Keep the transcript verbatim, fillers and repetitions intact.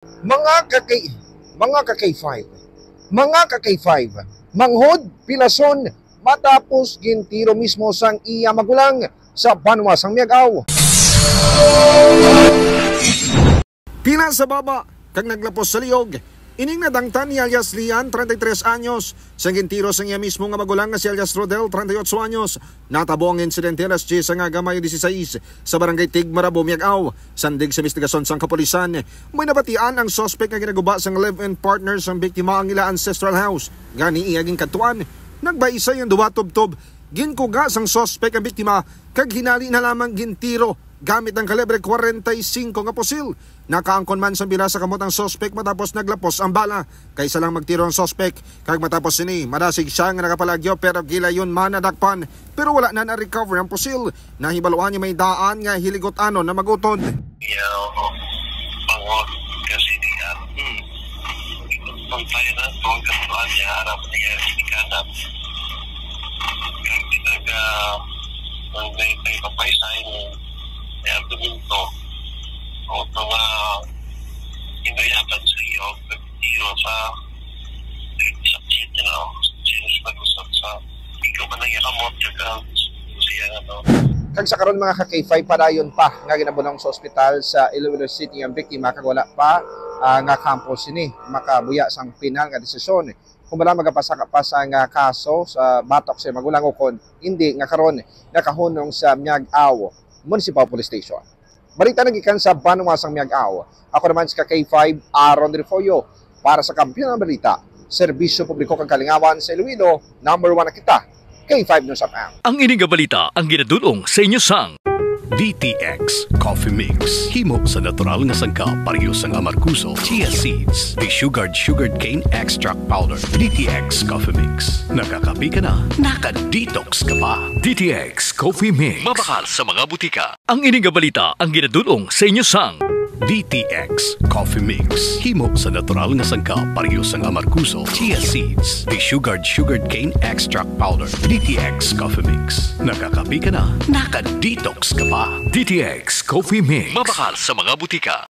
Mga ka-K, mga ka-K five, mga ka-K five, manghod, pilason, matapos gintiro mismo sang iya magulang sa banwa sang Miag-aw. Pila sa baba kag naglapos sa liog, ining nadangtan ni alias Lian, treinta y tres anyos, sang gintiro sang iya mismo nga magulang nga si alias Rodel, treinta y ocho anyos. Natabo ang insidente alas diyes sang aga, Mayo dieciséis, sa barangay Tigmarabo, Miag-aw. Sandig sa investigasyon sang kapulisan, may nabatian ang suspek nga ginaguba sang live-in partner sang biktima ang ila ancestral house. Gani iya ginkadtuan, nagbaisay ang duha tubtob. Ginkuga sang suspek ang biktima kag hinali na lamang gintiro gamit ang kalibre kwarenta y singko nga pusil. Nakaangkon man sang bila sa kamot ang suspek matapos naglapos ang bala. Kay isa lang magtiro ang suspek, kag matapos sini, madasig siya nga nakapalagyo, pero gilayon man nadakpan, pero wala na na-recover ang pusil. Nahibaluan nga may daan nga hiligot-anon na mag-utod. Iya, oo. Pangot kasi di, ah, hmm. Pantay na, kung katuan niya, harap niya, ikanan. Kag di taga, ang may, may papaisay ni, ni argumento. O ito nga, hindi yata sa iyo, tiro sa, sa kid, you know, sino sa nag-usap sa, ikaw ba nang yakamot sa ka, siya, ano? Kag sa karon, mga ka-K five, padayon pa nga ginabulong sa ospital sa Iloilo City ang biktima, kag wala pa, ah, nga kampo sini makabuya sang pinal nga desisyon kung bala magapasa pa sang kaso sa batok sa magulang o kon hindi nga karon nakahunong sa Miag-aw Municipal Police Station. Balita na gikan sa banwa sang Miag-aw. Ako naman si ka-K five, Aaron Refollo, para sa Kampiyon nga Balita, Serbisyo Publiko kag Kalingawan sa Iloilo, number one na kita, K five News F M. Ang ini nga balita ang ginadul-ong sa inyo sang D T X Coffee Mix. Himo sa natural nga sangkap, pareho sang amargoso, chia seeds, desugared sugarcane extract powder. D T X Coffee Mix. Nakakape ka na, naka-detox ka pa. D T X Coffee Mix. Mabakal sa mga butika. Ang ini nga balita ang ginadul-ong sa inyo sang D T X Coffee Mix. Himo sa natural nga sangkap, pareho sang amargoso, chia seeds, desugared sugarcane extract powder. D T X Coffee Mix. Nakakape ka na, naka-detox ka pa. D T X Coffee Mix. Mabakal sa mga butika.